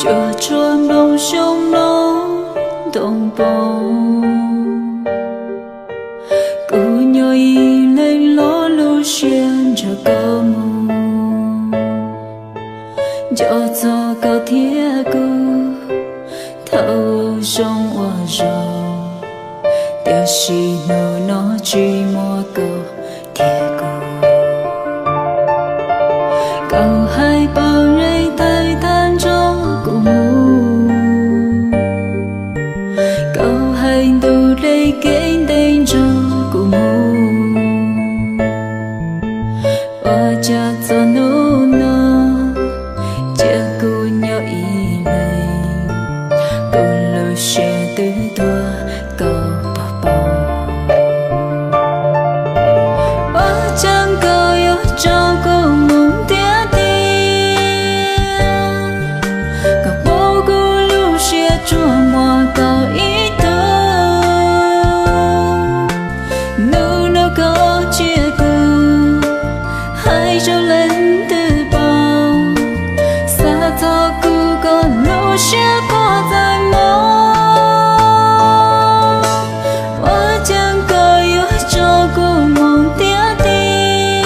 Koj tsuas mloog xyoo mloog ntoo poob, kuv nyob ib leeg los lub siab nrog koj mus. Nco txog koj thiab kuv thaum xyoo ua zoo, tiam sis hnub no tsis muaj koj thiab kuv. Koj hais pom nrees tawm tag nrho kuv mus, koj hais ntuj dle kev ntev nrog kuv mus. Ua cas txog hnub no cia kuv nyob ib leeg, kuv lub siab twb tuag koj puas paub? Ua cas koj yuav tso kuv mus ntiaj teb, koj pub kuv lub siab tsuas muaj koj ib tug. Hnub no koj cia kuv hais rau leej twg paub, xav txog kuv koj lub siab puas txawj mob? Ua cas koj yuav tso kuv mus ntiaj teb,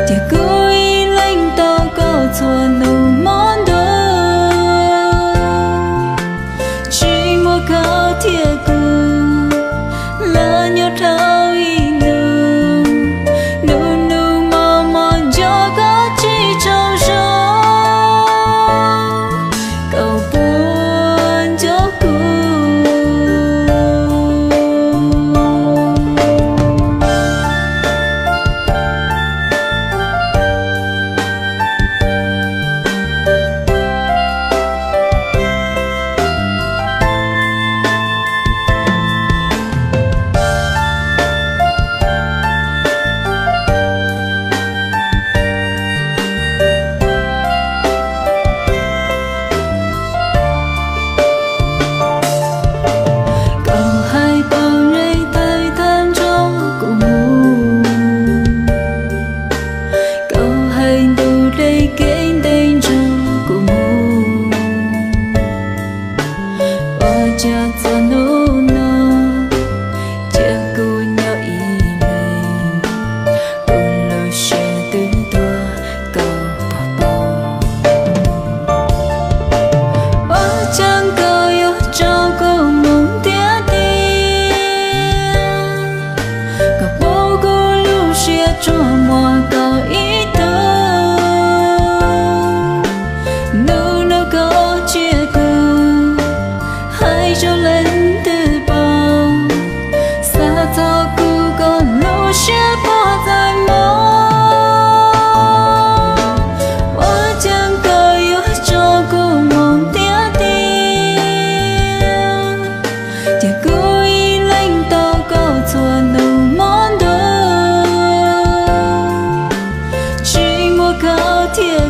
ces kuv ib leeg tau koj txhua hnub hmo ntuj. Tsis muaj koj thiab kuv, los nyob dhau ib hnub, hnub hnub hmo hmo nco koj tsis tsaug zog, koj puas nco kuv? Koj hais pom nrees tawm tag nrho kuv mus, koj hais ntuj dle kev ntev nrog kuv mus. Ua cas txog hnub no cia kuv nyob ib leeg, kuv lub siab twb tuag koj puas paub? Ua cas koj yuav tso kuv mus ntiaj teb, koj pub kuv lub siab tsuas muaj koj ib tug. Hnub no koj cia kuv hais rau leej twg paub, xav txog kuv koj lub siab puas txawj mob? Ua cas koj yuav tso kuv mus ntiaj teb, ces kuv ib leeg tau koj txhua hnub hmo ntuj. Tsis muaj koj thiab